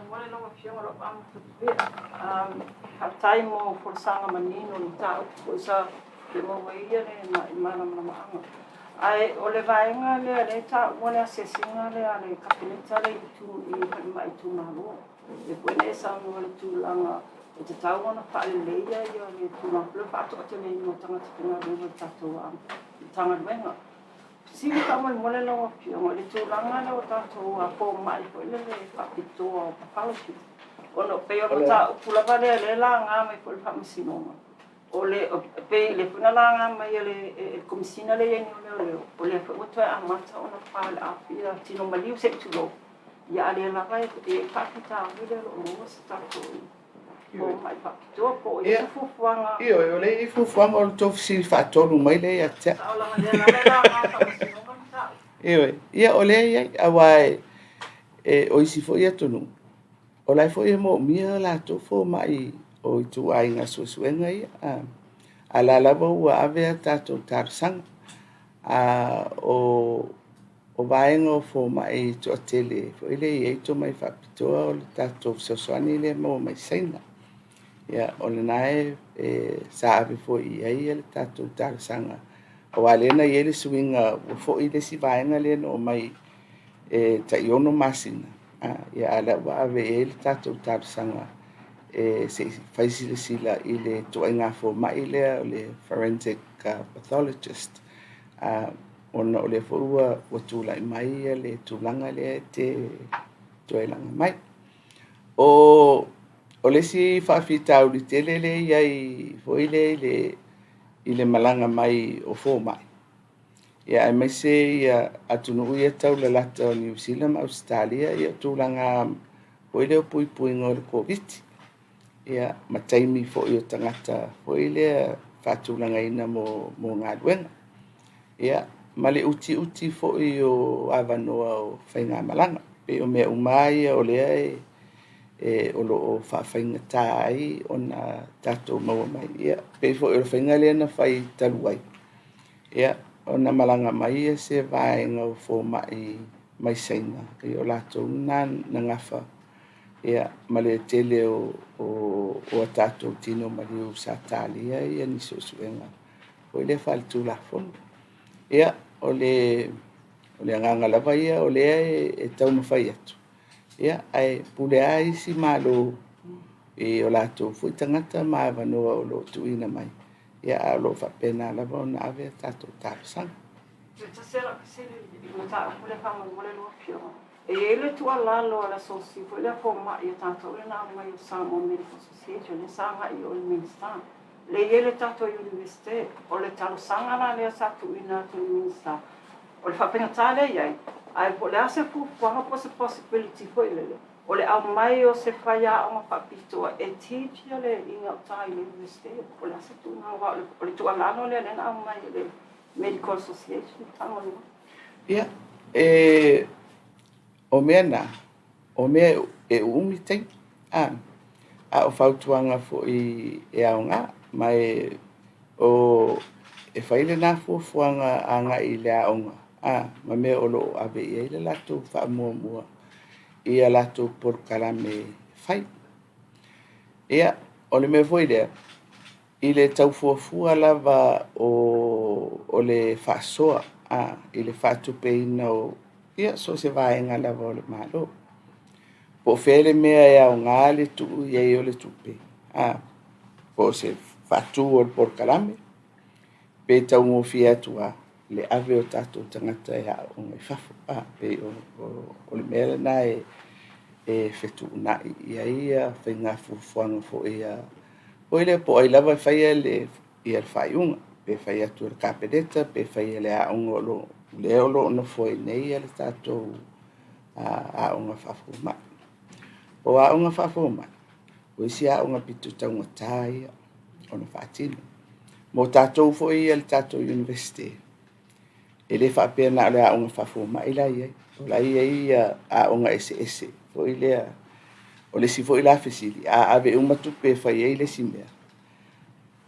Faamolemole lau Afioga o lau amata pea. Faafetai mo folasaga manino i mataupu foi sa fia maua ai le malamalamaaga. Ae o le vaega lea lea e taua le asiasiga lea a le Kapeneta lea i falemai itumalo. Lea foi na e saunoa i le tulaga e tatau ona faaleleia le tulaga foi lea o le faatoateleina o tagata faigaluega o le tatou Matagaluega. Fesili faamolemole lau Afioga i le tulaga lea o tatou fomai foi lele faapitoa o pathology, ona e pei o le mataupu lava lea o lea e laga mai foi e le Faamasinoga, o le, pei o lea foi na laga mai e le Komesina lea e i ai nei o Leoleo, o lea foi ua toe amata ona pale up tino maliu se i tulou, ia a o lea lava e i ai le faafitauli lea o lo o maua se tatou fomai faapitoa po o i ai se fuafuaga. Ioe, o lea e i ai fuafuaga, o le tou fesili faatolu mai lea ia te au. Ioe, ia o lea e i ai, aua o isi foi atunuu, o la e foi e moomia a latou fomai o ituaiga suesuega ia, a o la e lava ua ave a tatou talosaga. O vaega o fomai toatele foi lea e i ai tomai faapitoa, o le tatou fesoasoani lea e maua mai Saina. Ia, o lena sa ave foi i ai le tatou talosaga, aua o lea na i ai le suiga ua foi le isi vaega lea na omai e tai 6 masina, a o lea ua ave i ai le tatou talosaga se i fai silasila i le ituaiga fomai lea o le forensic pathologist, ona o lea foi ua tulai mai le tulaga lea e te toe laga mai. O le isi faafitauli tele lea e i ai foi lea i le malaga mai o fomai, aemaise atunuu ia taulalata o Niu Sila ma Ausetalia, ia o tulaga foi lea o puipuiga o le Koviti, ia ma taimi foi o tagata foi lea faatulagaina mo galuega. Ia, ma le utiuti foi o avanoa o faigamalaga. Pei o mea uma lava ia o lea o lo o faafaigata ai ona tatou maua mai. Ia, pei foi o le faiga lea na fai talu ai, ia, ona malaga mai se vaega o fomai mai Saina, o latou lena na nafa ma le tele o a tatou tino maliu sa talia ni suesuega foi lea faaletulafono. Ia, o le agaga lava ia o lea e taumafai atu, ia, ae pule lava isi Malo i o latou foi tagata ma avanoa o lo o tuuina mai, ae o lo o faapena lava ona ave a tatou talosaga. Toe tasi lava lau fesili i le mataupu lea faamolemole lau Afioga. E i ai le tuualalo a le asosi foi lea fomai a tatou lea na aumai o Samoa Medical Association lea sa agai i o i le Minisita. Lea e i ai le tatou Iunivesite. O le talosaga la lea sa tuuina atu i le Minisita, o le faafaigata lea e i ai, ae po o le a se fuafuaga po o se possibility foi lele o le aumai o se faiaoga faapitoa e teach le i gauta i le Iunivesite, po o le a se tulaga, aua o le tuualalo lea lea na aumai e le Medical Association faamolemole. Ia, o mea na, o mea e uumi taimi, a o fautuaga foi e aoga, ma e fai lena fuafuaga agai i le aoga ma mea o lo o ave i ai le latou faamuamua i a latou polokalame fai. Ia, o le mea foi lea, i le tau fuafua lava o le faasoa i le faatupeina o so o se vaega lava o le Malo. Po o fea le mea e aoga le tuu i ai o le tupe, po o se faatu o le polokalame, pe taugofie atu lava le ave o tatou tagata e aooga i fafo. Pei o le mea lena e fetuunai i ai faiga fuafuaga foi a foi lea po o ai lava e faia le faaiuga, pe fai atu e le Kapeneta, pe fai e le aoga o lo lea o lo o nofo ai nei le tatou aoga faafomai. O aoga faafomai, o isi aoga pito taugata ia ona faatino. Mo tatou foi ia i le tatou Iunivesite, e le faapea na o le aoga faafomai la e i ai, o la e i ai aoga eseese foi lea. O le isi foi la fesili, a ave uma tupe e fai ai le isi mea,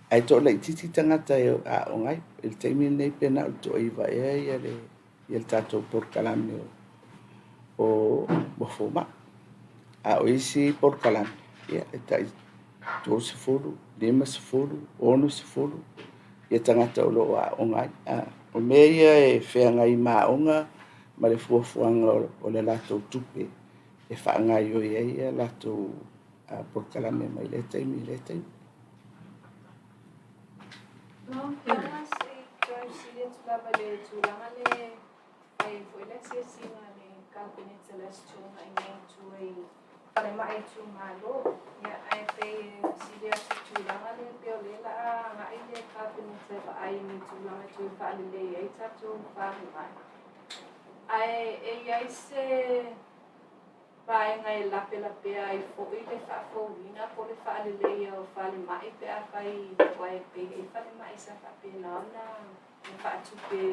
ae toalaitiiti tagata e aooga ai. I le taimi lenei pe na o le toaiva ea le tatou polokalame o fomai. A o isi polokalame, ia e tai 30, 50, 60 ia tagata o lo o aooga ai. O mea ia e feagai ma aoga ma le fuafuaga o le latou tupe e faagaoioi ai a latou polokalame mai lea taimi i lea taimi. Lau Afioga, se i toe fesili atu lava i le tulaga lea e fai ai foi le asiasiga a le Kapeneta i le Aso Toonai nei i tua i falemai itumalo. Ia, ae pei e fesili atu i le tulaga lea pei o lea o le a agai le Kapeneta e vaai i ni tulaga e toe faalelei ai tatou falemai. Ae e i ai se vaega e lapelapea ai foi le faafouina po o le faaleleia o falemai pe afai aua e pei e i ai falemai sa faapena ona faatupe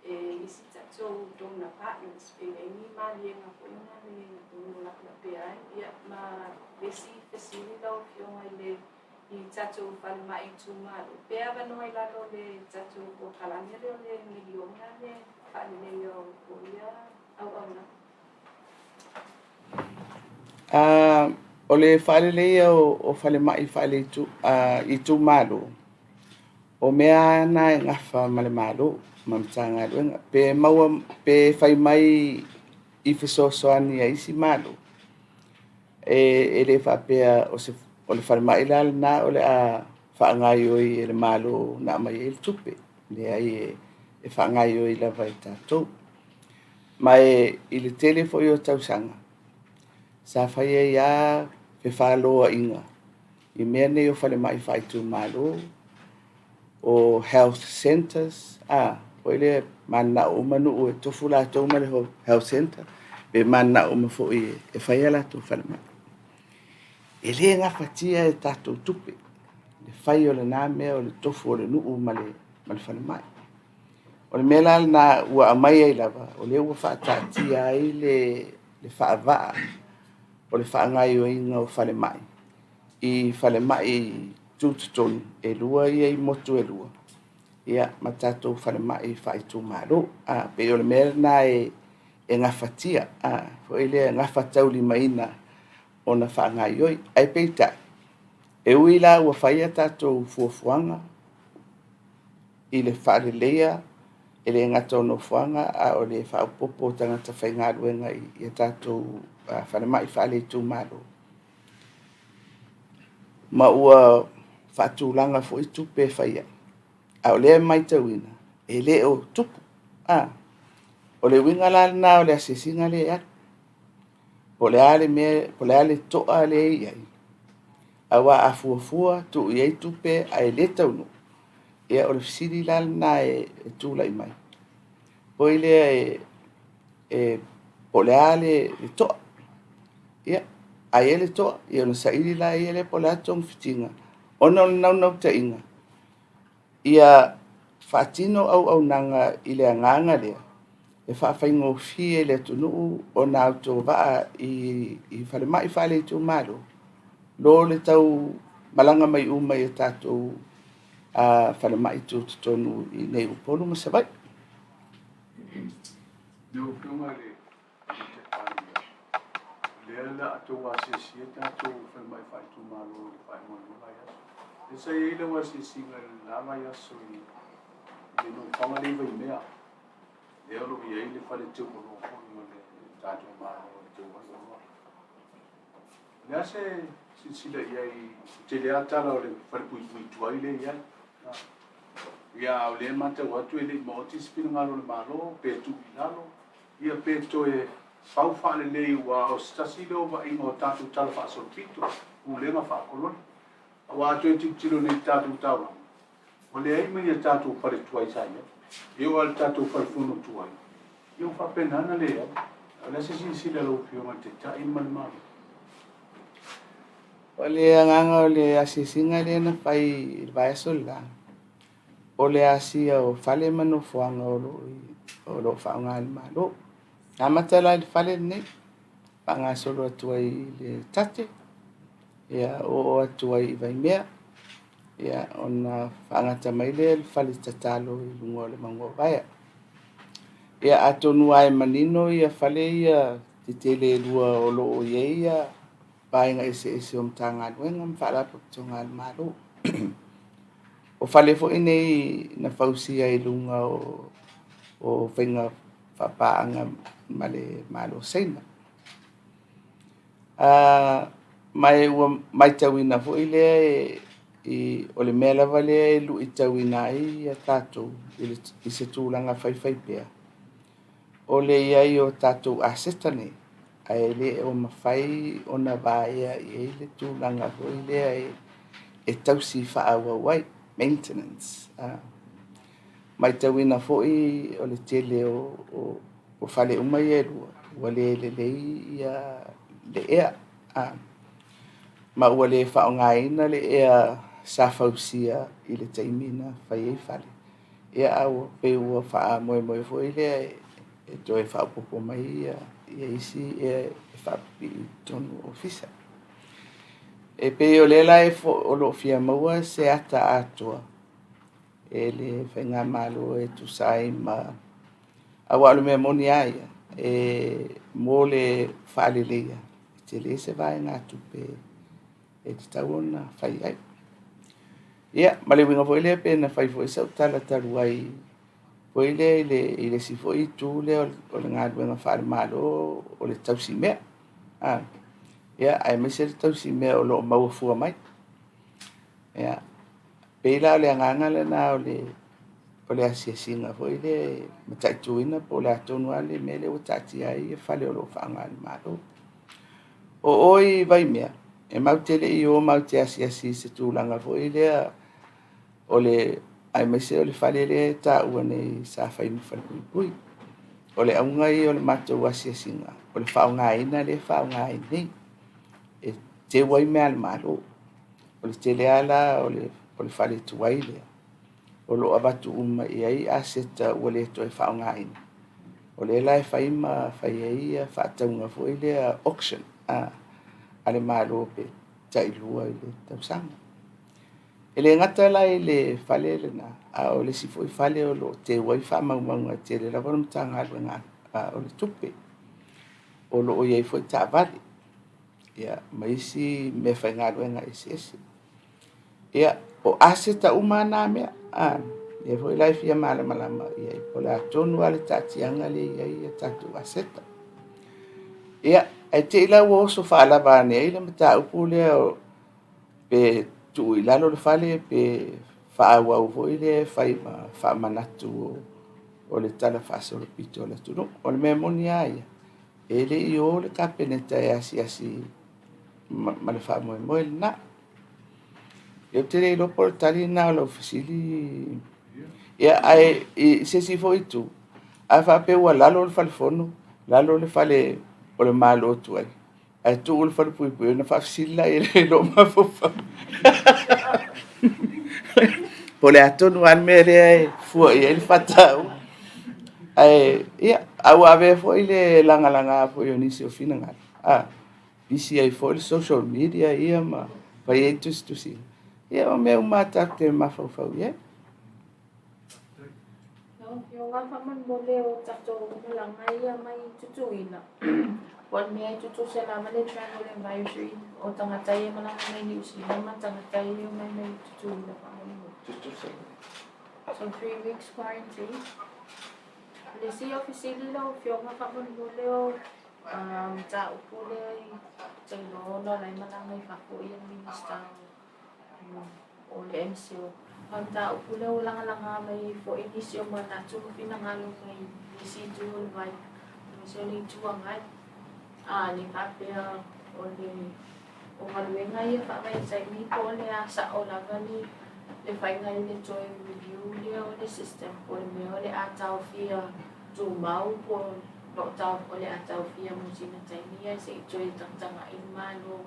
e isi tatou donor partners pe i ai ni maliega foi na e ono lapelapea ai. Ia, ma le isi fesili lau Afioga i le i tatou falemai itumalo, pe avanoa i lalo o le tatou polokalame lea o le miliona le faaleleia o ia auaunaga? O le faaleleia o falemai faale-itumalo, o mea lava na e gafa ma le Malo ma Matagaluega. Pe maua, pe fai mai i fesoasoani a isi Malo, e le faapea o le falemai la lena o le a faagaoioi e le Malo na aumai ai le tupe. Leai, e faagaoioi lava e tatou. Ma e i le tele foi o tausaga, sa fai ai lava fefaloaiga i mea nei o falemai faaitumalo, o health centres, a, foi lea mananao uma nuu e tofu latou ma le health centre, pe mananao uma foi e fai a latou falemai. E le gafatia e tatou tupe le fai o lena mea o le tofu o le nuu ma le falemai. O le mea la lena ua aumai ai lava, o lea ua faataatia ai le faavaa o le faagaoioiga o falemai i falemai tutotonu e lua ia i motu e lua, ia ma tatou falemai faaitumalo. A, pei o le mea lena e gafatia, foi lea e gafataulimaina ona faagaoioi. Ae peitai, e ui la ua fai a tatou fuafuaga i le faaleleia, e le gata o nofoaga a o le faaopoopo o tagata faigaluega i a tatou falemai faale-itumalo, ma ua faatulaga foi tupe e fai ai, a o lea e matauina, e le o tupu. O le uiga la lena o le asiasiga lea e alu, po o le a le mea, po o le a le toa lea e i ai, aua a fuafua tuu i ai tupe ae le taunuu, ia o le fesili la lena e tulai mai, foi lea po o le a le toa. Ia, a i ai le toa, ia ona saili laia po o le a togafitiga, ona o le naunautaiga ia faatino auaunaga i le agaga lea e faafaigofie i le atunuu ona autovaa i falemai faale-itumalo lo le tau malaga mai uma i tatou falemai tutotonu i inei i Upolu ma Savaii. Lau Afioga i le Palemia, o lea o le a outou asiasia tatou falemai faaitumalo i le faaiuga o lenei vaiaso. Lea sa i ai lau asiasiga i le la vaiaso i le nofoaga lea i Vaimea, lea o lo o i ai le fale teuoloa foi o le tatou Malo e teu ai oloa. O le a se silasila i ai, e tele lava tala o le falepuipui tuai lea e i ai. Ia, a o lea e matau atu e le i maoti se finagalo o le Malo, pe tuu i lalo, ia pe toe fau faalelei aua o se tasi lea o vaaiga o tatou talafaasolopito, pulega faakolone. Aua a toe tilotilo nei i le tatou taulaga, ua leai ma ni a tatou fale tuai sa i ai. E oo lava i le tatou fale fono tuai, ia ua faapena ona leai. A o le a se silasila a lau Afioga i le Taitai ma le Malo? O le agaga o le asiasiga lea na fai i le vaiaso le la, o le asia o fale ma nofoaga o lo o faaaoga e le Malo. Na amata la i le fale lenei, faagasolo atu ai i le Tate, ia oo atu ai i Vaimea, ia ona faagata mai lea i le fale tatalo i luga o le mauga o Vaea. Ia atonu lava e manino ia fale ia tetele e lua o lo o i ai ia vaega eseese o Matagaluega ma Faalapotopotoga a le Malo. O fale foi nei na fausia i luga o faiga faapaaga ma le Malo o Saina. Ma ua matauina foi lea o le mea lava lea e luitauina ai tatou i se tulaga faifaipea, o le i ai o tatou aseta nei, ae le o mafai ona vaea i ai le tulaga foi lea e tausi faaauau ai, maintenance. Matauina foi o le tele o fale uma ia e lua, ua le lelei le ea, ma ua le faaaogaina le ea sa fausia i le taimi na fai ai fale. Ia, ae ua pei ua faamoemoe foi lea e toe faaopoopo mai isi ea e faapipii i totonu o ofisa. E pei o lea la o lo o fia maua se ata atoa e le faigamalo e tusa ai ma... Aua o le mea moni lava ia, e mo le faaleleia, e tele se vaegatupe e tatau ona fai ai. Ia, ma le uiga foi lea pei ona fai foi sau tala talu ai foi lea i le isi foi itu lea o le galuega faale-Malo o le tausimea. Ia, aemaise le tausimea o lo o maua fua mai. Ia, pei la o le agaga lena o le asiasiga foi lea e mataituina po o le a tonu lava le mea lea ua taatia ai fale o lo o faaaoga e le Malo. O o i Vaimea, e matou te le i o matou te asiasi i se tulaga foi lea o le aemaise o le fale lea e taua nei sa fai ma falepuipui. O le auga ia o le matou asiasiga, o le faaaogaina lea e faaaoga ai nei, e teu ai mea a le Malo. O le tele lava la o le fale tuai lea, o lo o avatu uma i ai aseta ua le toe faaaogaina. O lea la e fai ma fai ai faatauga foi lea auction a le Malo pe tailua i le tausaga. E le gata la i le fale lena, a o le isi foi fale o lo o teu ai faamaumauga e tele lava le Matagaluega o le Tupe. O lo o i ai foi taavale, ia, ma isi meafaigaluega eseese. Ia, o aseta uma lava na mea, lea foi la e fia malamalama i ai, po o le a tonu lava le taatiaga lea e i ai a tatou aseta. Ia, ae te i la ua oso faalava ane ai le mataupu lea pe tuu i lalo le fale pe faaauau foi lea e fai ma faamanatu o le talafaasolopito o le atunuu. O le mea moni lava ia, e le i o le Kapeneta e asiasi ma le faamoemoe lena. Ou te le iloa po o le tali lena o lau fesili. Ia, ae i se isi foi itu, a faapea ua lalo le fale fono, lalo le fale o le Malo tuai, ae tuu le falepuipui, ona faafesili lea i lou mafaufau. Po o le a tonu lava le mea lea e fua i ai le faataua. Ae, ia, a ua avea foi le lagalaga foi o nisi o finagalo, pisi ai foi le social media ia ma fai ai tusitusiga. Ia, o mea uma lava tatou te mafaufau i ai. Lau Afioga faamolemole o tatou malaga ia mai Tutuila, po o le mea e tutusa lava le travel advisory o tagata ia e malaga mai Niu Sila ma tagata ia e omai mai Tutuila faamolemole. Tutusa. So 3 weeks quarantine. O le isi o fesili lau Afioga faamolemole o mataupu lea i te iloa ona o la e malaga i fafo ia le Minista o le MCIL. O le mataupu lea ua lagalaga mai ai foi nisi o manatu ma finagalo mai nisi itu o le vai, aemaise o le Itu Agai. A le faapea o le o galuega ia faavaitaimi po o le a sao lava le faiga i le toe review lea o le system po o le mea o le a taofia tumau po o le a taofia mo sina taimi ae se i toe tagatagai le Malo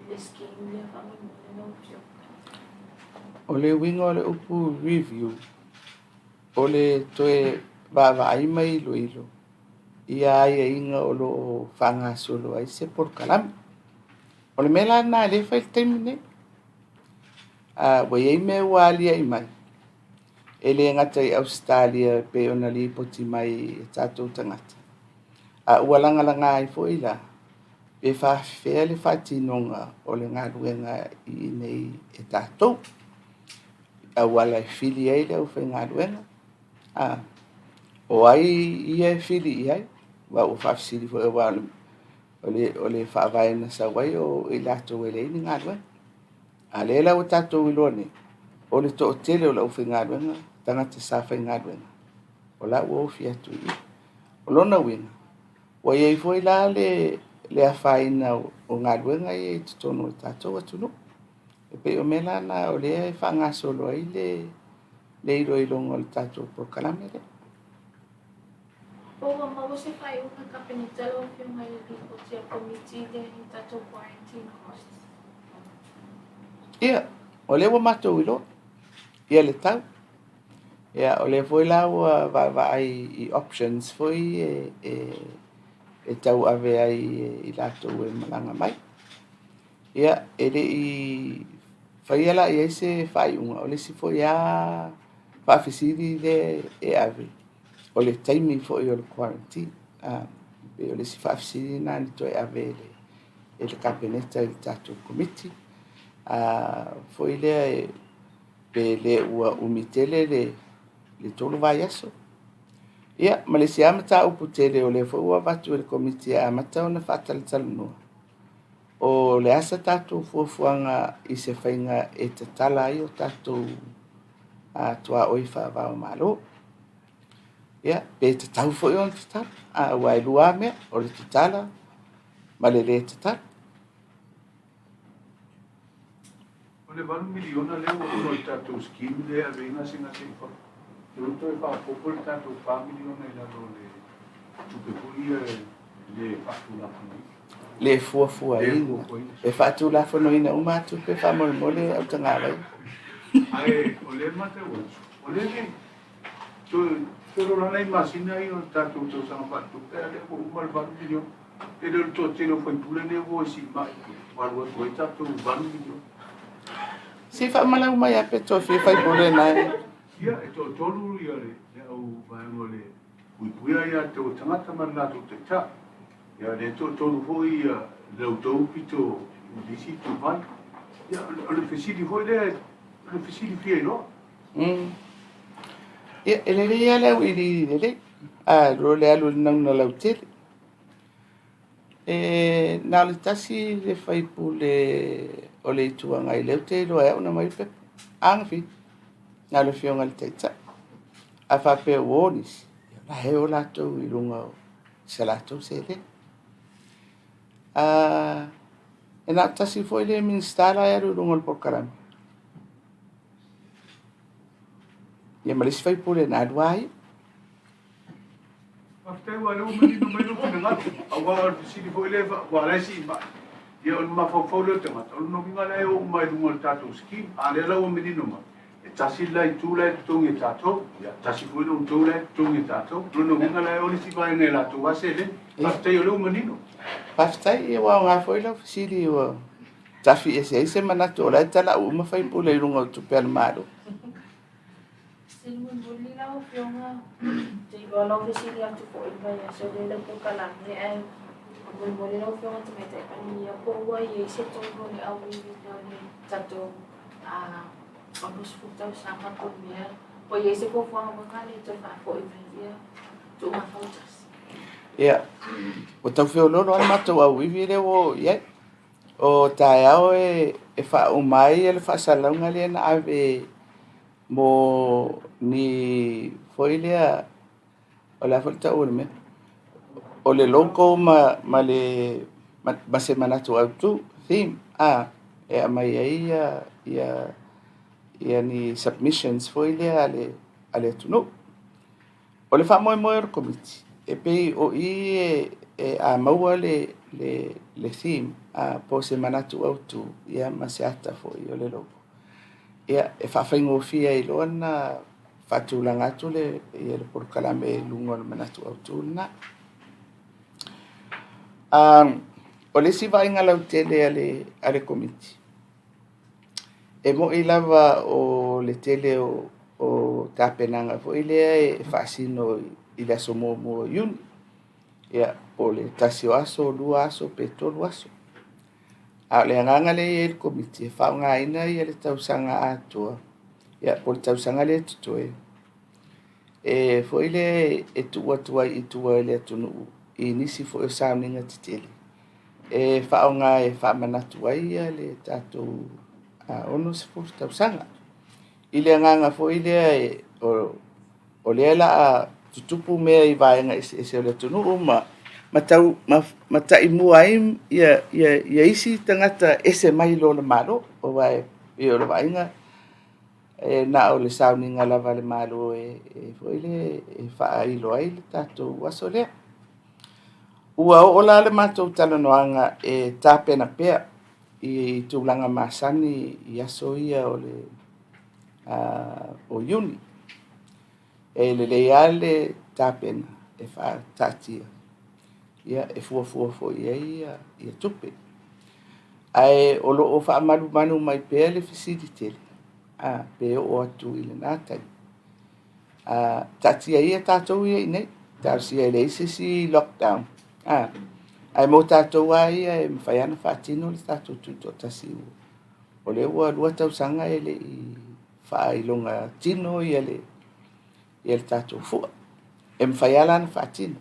i le scheme lea faamolemole lau Afioga. O le uiga o le upu review, o le toe vaavaai ma iloilo ia aiaiga o lo o faagasolo ai se polokalame. O le mea la lena lea e fai i le taimi lenei. Ua i ai mea ua aliae mai, e le gata i Ausetalia e pei ona lipoti mai e tatou tagata, A ua lagalaga ai foi la, pe faafefea le faatinoga o le galuega i inei e tatou, auala e fili ai le aufaigaluega, a o ai ia e fili i ai? Aua ua faafesili foi aua o le faavae na sau ai o i latou e leai ni galuega. A o lea la ua tatou iloa nei, o le toatele o le aufaigaluega, tagata sa faigaluega, o la ua ofi atu i i. O lona uiga, ua i ai foi la le afaina o galuega ia i totonu o le tatou atunuu. E pei o mea la na o lea e faagasolo ai le iloiloga o le tatou polokalame lea. Po ua maua se faaiuga a Kapeneta lau Afioga i le Lipoti a le Komiti lea i tatou quarantine costs? Ia, o lea ua matou iloa ia le tau. Ia, o lea foi la ua vaavaai i options foi e tauave ai i latou e malaga mai. Ia, e le i faia la i ai se faaiuga, o le isi foi lava faafesili lea e ave, o le taimi foi o le quarantine. E pei o le isi faafesili lena na toe ave e le Kapeneta i le tatou Komiti, foi lea pe le ua umi tele le 3 vaiaso. Ia, ma le isi lava mataupu tele o lea foi ua avatu e le Komiti e amata ona faatalatalanoa, o le a se tatou fuafuaga i se faiga e tatala ai o tatou tuaoi faava o Malo. Ia, pe tatau foi ona tatala, aua e lua lava mea, o le tatala ma le lē tatala. O le $8 miliona lea ua uma i le tatou scheme lea e ave ai gasegase i fafo, lea ua toe faaopoopo le tatou $4 miliona i lalo o le tupe foi ia e le faatulafonoina. Le fuafuaina. E faatulafonoina uma lava tupe faamolemole Autagavai. Ae o lea e matau atu, o lea e toe lola nai masina ia o le tatou tausaga faaletupe, a o lea ua uma le $8 miliona. E le o le toatele o sui usufono lea ua o e siimai ua alu atu ai tatou $8 miliona. Se i faamalau mai lava pe toafia sui usufono na e. Ia, e toatolu le au vaega o le puipuia aia tatau a tagata ma le latou taitai. Ia, o lea e toatolu foi le outou pito i le isi ituvai. Ia, o le fesili foi lea, o le fesili fia iloa. Ia, e lelei lava le auiliili lelei, ae i lo le alu i le nauna lautele. E na o le tasi le sui usufono o le Itu Agai lea ou te iloa ai au na aumai le pepa. A Gafiti, na o le Afioga i le Taitai. A faapea ua o nisi, ia o la e o latou i luga o se latou seleni. E na o le tasi foi le Minisita la e alu i luga o le polokalame. Ia ma le isi sui usufono na alu lava ia. Faafetai aua o lea ua manino mai lou finagalo, aua o le fesili foi lea aua o la e siimai, ia ona mafaufau lea o le tagata, o lona uiga la e o uma i luga o le tatou scheme, a o lea la ua manino mai, e tasi le la itu la e totogi e tatou, ia tasi foi le outou la e totogi e tatou, o lona uiga la e o le isi vaega i latou lava seleni. Faafetai o lea ua manino. Faafetai, ia ua aoga foi lau fesili ua tafi ese ai se manatu o la e talau uma sui usufono i luga o tupe a le Malo. Sili mulimuli lau Afioga, ou te iloa lau fesili atu foi i le vaiaso lea i lau polokalame, ae mulimuli lau Afioga i le Tamaitai Palemia po ua i ai se tonu o le auiliiliina o le tatou 60 tausaga po o le mea, po o i ai se fuafuaga foi lena e toe faafoi mai ia tuugafautasi. Ia, ua tau feoloolo lava le matou auivi lea ua oo i ai. O taeao e faauma ai le faasalalauga lea na ave mo ni foi lea, o le a foi le tau o le mea, o le logo ma le ma se manatu autu, theme, e aumai ai ni submissions foi lea a le atunuu. O le faamoemoe o le Komiti, e pei o i a maua le theme po o se manatu autu ma se ata foi o le logo, ia, e faafaigofie ai loa ona faatulaga atu le polokalame i luga o le manatu autu lena. O le isi vaaiga lautele a le Komiti, e moni lava o le tele o tapenaga foi lea e faasino i le aso 1 o Iuni. Ia, po o le tasi o aso, 2 aso pe 3 aso. A o le agaga lea e i ai le Komiti, e faaaogaina ia le tausaga atoa, ia po o le tausaga lea e totoe, e foi lea e tuu atu ai i tua i le atunuu i nisi foi o sauniga tetele e faaaoga e faamanatu ai ia le tatou 60 tausaga. I le agaga foi lea o lea o le a tutupu mea i vaega eseese o le atunuu ma taimua ai ia isi tagata ese mai lo le Malo. Aua e pei o le vaaiga, e na o le sauniga lava a le Malo e faailo ai le tatou aso lea. Ua oo la le matou talanoaga e tapena pea i tulaga masani i aso ia o Iuni. E lelei lava le tapena e faataatia e fuafua foi i ai ia tupe. Ae o lo o faamalumalu mai pea le fesili tele, pe oo atu i lena taimi. Taatia ia tatou ia i inei, talosia e leai se isi lockdown, ae mo tatou lava ia e mafai lava ona faatino le tatou tutoatasi. O lea ua 2 tausaga e le i faailoga tino ia le tatou fua. E mafai lava la ona faatino.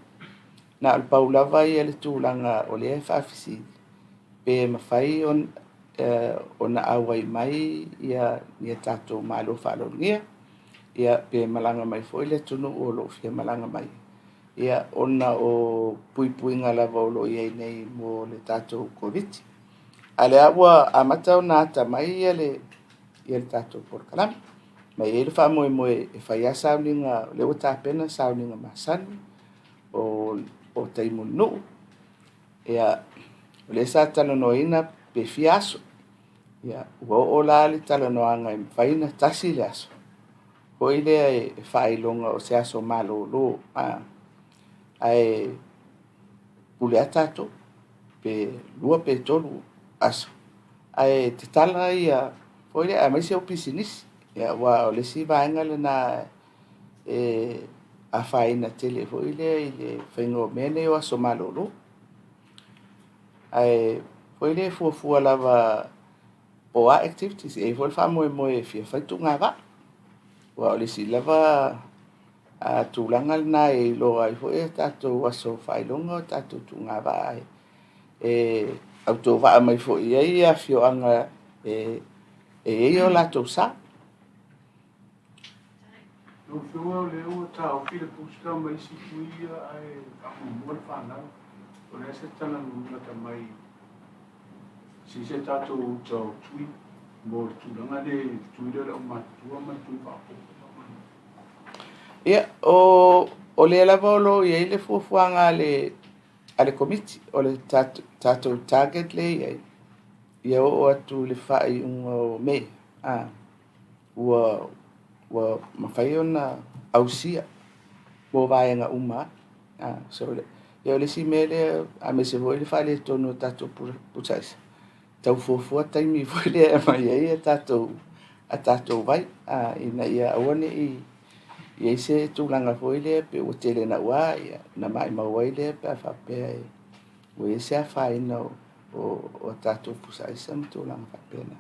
Na o le pau lava ia le tulaga o lea e faafesili, pe mafai ona auai mai ia tatou malo faaaloalogia, ia pe malaga mai foi le atunuu o lo o fia malaga mai, ia ona o puipuiga lava o lo o i ai nei mo le tatou Koviti. A o lea ua amata ona atamai ia le tatou polokalame. Ma e i ai le faamoemoe e fai lava sauniga, o lea ua tapena sauniga masani o tai mulinuu. Ia, o lea sa talanoaina pe fia aso. Ia, ua oo la le talanoaga e mafai ona tasi le aso foi lea e faailoga o se aso malolo, ae pule lava tatou, pe 2 pe 3 aso, ae tatala ia, foi lea, aemaise o pisinisi. Aua o le isi vaega lena e afaina tele foi lea i le faiga o mea nei o aso malolo. Ae foi lea e fuafua lava po o a activities. E i ai foi le faamoemoe e fia fai tuugavaa, aua o le isi lava tulaga lena e iloa ai foi tatou aso faailoga o tatou tuugavaa e autovaa mai foi i ai afioaga e i ai o latou sa. Lau Afioga o lea ua taofi le booster ma isi tui ia ae faamuamua le fanau. O le a se tala lata mai se se tatou uta o tui mo le tulaga lea i le tui lea o le aumatutua ma le tui faaopoopo. Ia, o lea lava o lo o i ai le fuafuaga a le Komiti, o le tatou target lea e i ai, ia oo atu i le faaiuga o Me, ua mafai ona ausia mo vaega uma. So, ia o le isi mea lea, aemaise foi le faaletonu o tatou pusa aisa, tau fuafua taimi foi lea e aumai ai a tatou vai, ina ia aua ne i i ai se tulaga foi lea pe ua tele naua, ona maumau ai lea pe a faapea ua i ai se afaina o tatou pusa aisa ma tulaga faapena.